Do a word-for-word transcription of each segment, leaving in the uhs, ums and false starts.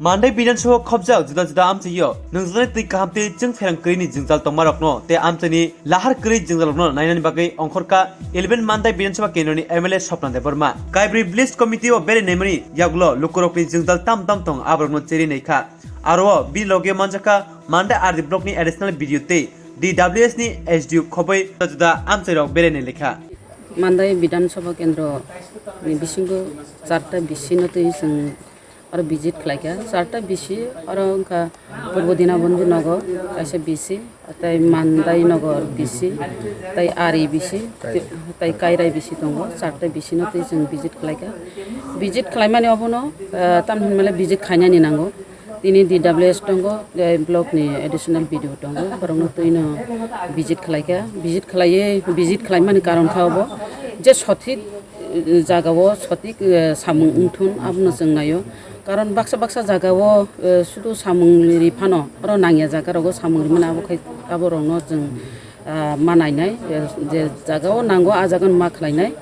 Mandai Bidhan Sabha khobjak juda juda amchaio nwngjwnai twi kaham tei chwng pherang kwrwini jwngjal tongmarokno tei amchaini lahar kwrwi jwngjalrokno nainani bagwi ongkhorkha eleven Mandai Bidhan Sabha kendroni M L A Swapna Debbarma. Kaibrwi Village Committee o berai naimani yagulo lukurokni jwngjal tam tam tong aborokno cherwi naikha. Aro o bini loge manjakha Mandai R D block ni additional B D O tei D W S ni S D O khobwi juda juda amchairok berai nai lekha. Mandai Bidhan Sabha Kendro ni bisingo charta B C no twi chwng aro visit khlaikha. Charta B C oro wngkha Purbo Dinabandhu Nagar kaisa B C, tei Mandai Nagar B C, tei Ari B C, tei Kairai B C tongo, charta B C no twi chwng visit khlaikha. Visit khlaimani obono, eh, tamni hwnmale visit khainani nango. Tini D W S tongo, eh, block ni additional B D O tongo, borokno twino visit khlaikha. Visit khlaiwi, visit khlaimani karon kha obo je sothik, eh, jagao sothik, eh, samung wngthun abono chwng naio. Karon baksa baksa jagao, eh, sudu samung ri phano, oro nangya jaga rogo samung rimani abo khai, aborokno chwng ah, ma nainai, eh, je jaga o nango, ah jaga no ma khlainai.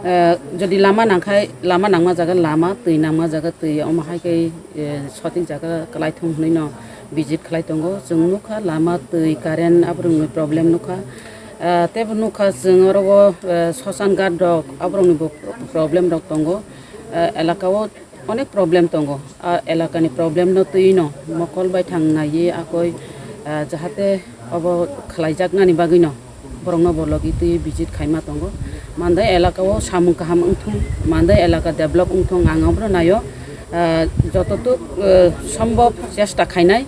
Eh, jodi lama nangkhai, lama nangma jaga lama, twi nangma jaga twi, omo hai khe, eh, sothik jaga kwlai thung hwnwi no visit khlai tongo. Chwng nukha lama, twi, current, aborokni problem nukha. Ah, teibo nukha chwng oro o, eh, sosan guard rok, aborokni bo problem rok tongo. Eh, elaka o onek problem tongo. A elakani problem no twi no mokol bai thang naiwi akoi, ah, jahate obo khlaijaknani bagwi no borokno bo logi twi visit khaima tongo. Mandai elaka o samung kaham wngthung, Mandai elaka develop wngthung, ang obono naio. Ah, jototuk, eh, sombhob chesta khainai,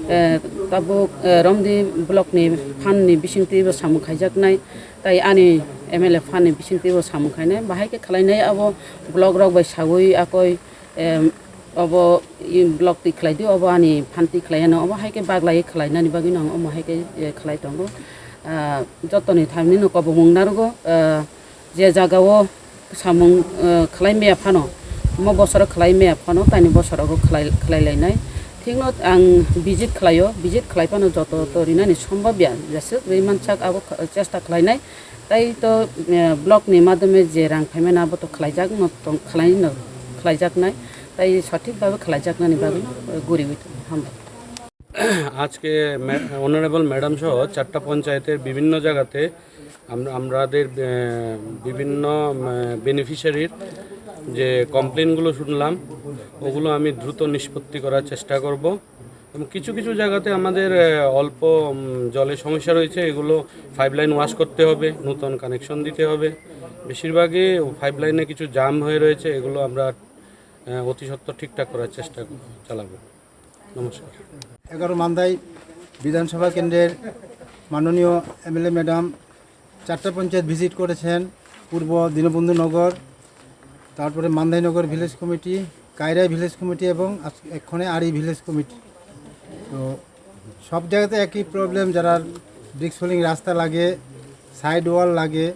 eh, tabuk, eh, Romdi block ni phan ni bisingtwi bo samung khaijaknai, tai ani M L A phan ni bisingtwi bo samung khainai, bahai khe khlainai abo block rok bai sawi akoi, em, obo i block twi khlai di, obo ani phan twi khlai ano, obo hai khe baglai khlai nani bagwi no ang omo hai khe, eh, khlai tongo. Ah, jotoni thamni no kobongwng narugo, ah, je jaga o samung, eh, khlai maya phano, omo bosoro khlai maya phano, taini bosorogo khlai, khlai lainai. Thikno ang visit khlaio, visit khlai phano joto to rinani sombhob ya, jeswk ri mansak abo kh-, chesta khlainai. Tai to, eh, block ni madhyome je rang phaimani abo to khlaijak no tong, khlai no khlaijaknai, tai sothik bhabe khlaijaknani bagwi, eh, guriwi tongo. Hambai. আজকে মে-, honourable madam সহ চারটা পঞ্চায়েতের বিভিন্ন জায়গাতে আমরা, আমাদের, আহ, বিভিন্ন, আহ, বেনিফিশিয়ারির যে কমপ্লেনগুলো শুনলাম, ওগুলো আমি দ্রুত নিষ্পত্তি করার চেষ্টা করব। এবং কিছু কিছু জায়গাতে আমাদের, আহ, অল্প, উম, জলের সমস্যা রয়েছে, এগুলো পাইপলাইন ওয়াশ করতে হবে, নতুন কানেকশন দিতে হবে। বেশিরভাগই পাইপলাইনে কিছু জাম হয়ে রয়েছে, এগুলো আমরা, আহ, অতি সত্বর ঠিকঠাক করার চেষ্টা চালাবো। নমস্কার। এগারো মান্দাই বিধানসভা কেন্দ্রের মাননীয় এমএলএ ম্যাডাম চারটা পঞ্চায়েত ভিজিট করেছেন, পূর্ব দীনবন্ধু নগর, তারপরে মান্দাইনগর ভিলেজ কমিটি, কাইরাই ভিলেজ কমিটি এবং আজ-, এক্ষণে আরি ভিলেজ কমিটি। তো সব জায়গাতে একই প্রবলেম, যারা ব্রিক সোলিং রাস্তা লাগে, সাইড ওয়াল লাগে,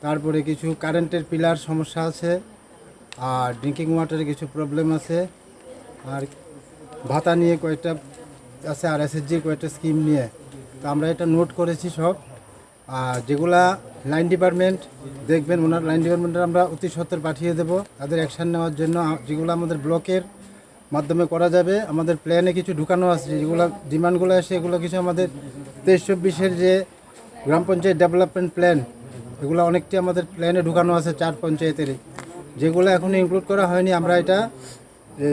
তারপরে কিছু কারেন্টের পিলার সমস্যা আছে, আর ড্রিঙ্কিং ওয়াটারে কিছু প্রবলেম আছে, আর ভাতা নিয়ে কয়েকটা আছে, আর এসএসজির কয়েকটা স্কিম নিয়ে। তো আমরা এটা নোট করেছি সব। আর যেগুলা লাইন ডিপার্টমেন্ট দেখবেন, ওনার লাইন ডিপার্টমেন্টে আমরা অতি সত্বর পাঠিয়ে দেবো তাদের অ্যাকশন নেওয়ার জন্য। আ-, যেগুলো আমাদের ব্লকের মাধ্যমে করা যাবে, আমাদের প্ল্যানে কিছু ঢুকানো আছে, যেগুলো ডিমান্ডগুলো আসে, এগুলো কিছু আমাদের তেইশ চব্বিশের যে গ্রাম পঞ্চায়েত ডেভেলপমেন্ট প্ল্যান, এগুলো অনেকটি আমাদের প্ল্যানে ঢুকানো আছে চার পঞ্চায়েতেরই, যেগুলো এখনো ইনক্লুড করা হয়নি। আমরা এটা, এ,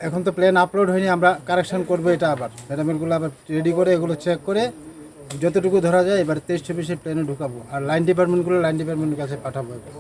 এখন তো প্ল্যান আপলোড হয়নি, আমরা কারেকশন করবো এটা আবার। ম্যাডাম, এগুলো আবার রেডি করে, এগুলো চেক করে যতটুকু ধরা যায় এবার তেইশ চব্বিশের প্ল্যানে ঢুকাবো। আর লাইন ডিপার্টমেন্টগুলো লাইন ডিপার্টমেন্টের কাছে পাঠাবো এবার।